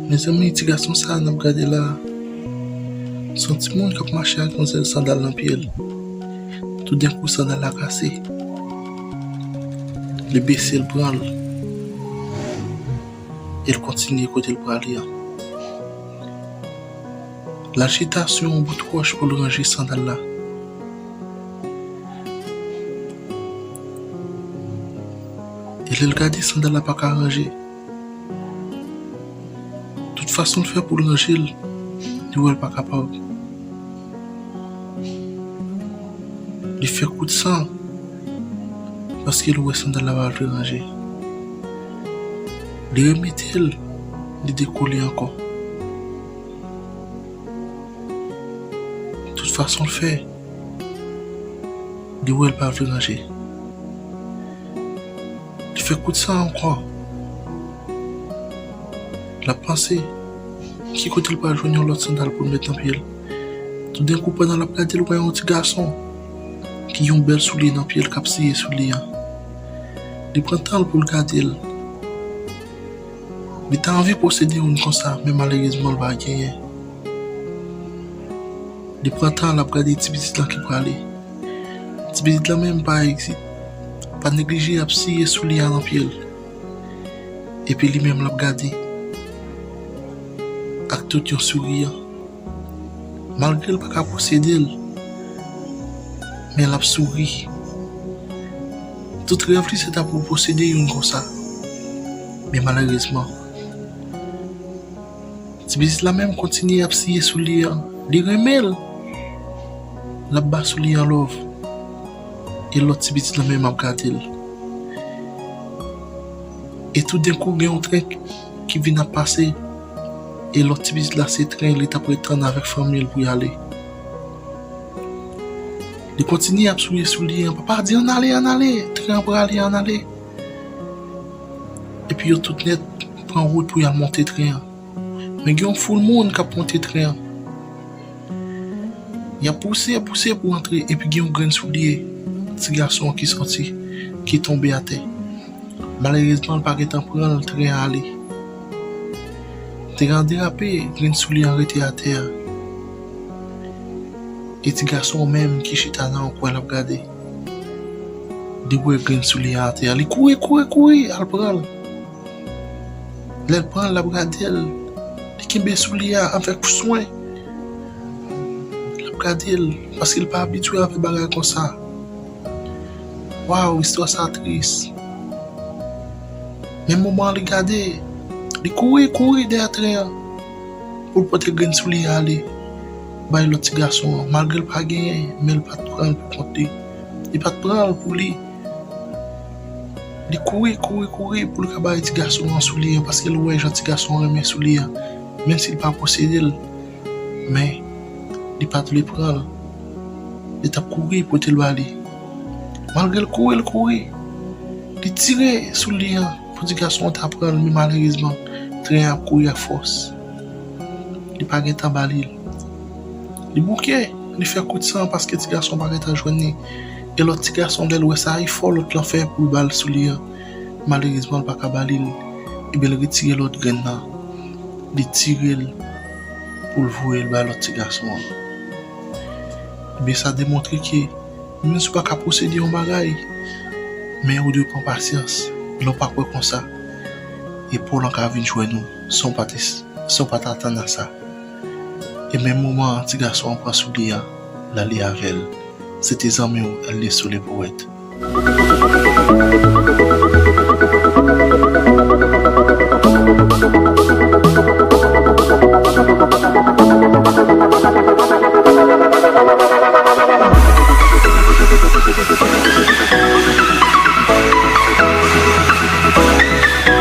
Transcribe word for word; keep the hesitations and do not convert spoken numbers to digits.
Mezanmi, ti gason sa a n ap gade la a, se yon timoun k ap mache ak yon sèl sandal nan pye l. Toudenkou, sandal la kase. Li bese, l pran l. E l kontinye kote l prale a. L al chita sou yon bout wòch pou l ranje sandal la. E lè l gade, sandal la pa ka ranje. Tout fason l fè pou l ranje l, li wè l pa kapab. Li fè kout san paske l wè sandal la pa vle ranje. Li remete l, li dekole ankò. Tout fason l fè, li wè l pa vle ranje. Li fè kout san ankò. L ap panse ki kote l pral jwenn yon lòt sandal pou l met nan pye l. Toudenkou, pandan l ap gade, l wè yon ti gason ki gen yon bèl soulye nan pye l k ap siye soulye a. Li pran tan l pou l gade l. Li ta anvi posede youn konsa, men malerezman, l pa genyen. Li pran tan l ap gade ti pitit lan ki prale. Ti pitit lan menm pa egzi-, pa neglije ap siye soulye a nan pye l. Epi li menm l ap gade ak tout yon souri. Malgre l pa ka posede l, men l ap souri. Tout rèv li se ta pou posede youn konsa. Men malerezman, ti pitit la menm kontinye ap siye soulye a. Li renmen l. L ap ba soulye a love. E lòt ti pitit la menm ap gade l. E toudenkou, gen yon tren ki vin ap pase. E lòt ti pitit la, se tren li t ap ret tann avèk fanmi l pou y ale. Li kontinye ap souye soulye a. Papa di, "Ann ale, ann ale, tren an prale, ann ale." Epi yo tout nèt pran wout pou y al monte tren an. Men gen yon foul moun k ap monte tren an. Y ap pouse, pouse pou antre, epi gen yon grenn soulye ti gason an ki soti, ki tonbe atè. Malerezman, l pa gentan pran l, tren an ale. Tren an derape, grenn soulye an rete atè a. E ti gason an menm ki chita nan yon kwen, l ap gade. Li wè grenn soulye a atè a. Li kouri, kouri, kouri, al pran l. Lè l pran l, l ap gade l. Li kenbe soulye a avèk swen. L ap gade l, paske l pa abitye avèk bagay konsa. Waw, istwa sa tris. Men moman an, li gade, li kouri, kouri dèyè tren an pou l pote grenn soulye a ale bay lòt ti gason an. Malgre l pa genyen, men l pa t pran l pou kont li. Li pa t pran l pou li. Li kouri, kouri, kouri pou l ka bay ti gason an soulye an, paske l wè jan ti gason an renmen soulye an, menm si l pa posede l. Men, li pa t vle pran l. Li t ap kouri pote l ba li. Malgre l kouri, l kouri, li tire soulye an pou ti gason an ta pran l, men malerezman, tren an ap kouri ak fòs. Li pa gentan ba li l. Li bouke, li fè kout san paske ti gason an pa gentan jwenn li. E lòt ti gason, lè l wè sa, li fò lòt lan fè pou l ba l soulye an. Malerezman, l pa ka ba li l. Ebyen, l retire lòt grenn nan. Li tire l pou l voye l bay lòt ti gason an. Ebyen, sa demontre ke menm si w pa ka posede yon bagay, men ou dwe pran pasyans. Lè w pa kwè konsa, e pa w lan ka vin jwenn ou san w pa te, san w pa t atann a sa. E menm moman an, ti gason an pran soulye a, l ale avè l. Se te zanmi w, L D Sou le powèt.